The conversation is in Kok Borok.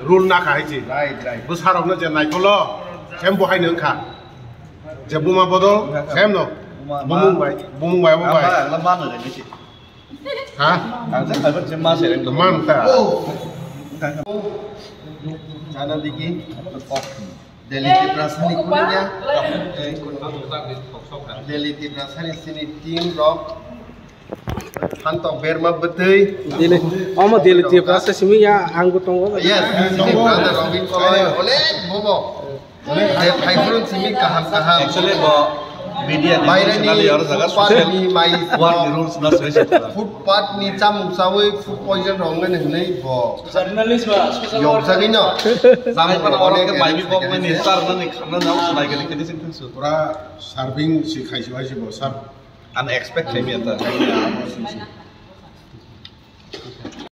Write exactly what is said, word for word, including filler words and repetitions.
Rule na kha hai chi. Right, right. Bwsarokno je naikolo, sem bo hai nung kha. Je buma bodol, sem no. Bumung bai, bumung bai, bumung bai. Ha? Ang sa kaibat je ma sereng do. Man ta. Jana digi. Delhi Tiprasani kulinya. Delhi Tiprasani sini team rok. Hantok berma betui. Delhi, omo Delhi Tiprasa simi ya anggo tongo. Yes, sini brother Robin Koloi. Ole, bobo. Hai phaiphuru simi kaham kaham. Actually, bo media ni Bairani national yaro jaga footpath social ni mai work rules na soi soi. Footpath ni chamung chawi food poison rok nani hinwi bo. Journalist ba, social worker. Yong jagwi no. Samung kana oro ke mai bi pok mani sar nani khamna nang sulai gani kani sing thangsu. Pura serving si khai si bo sir. Unexpected mi ata.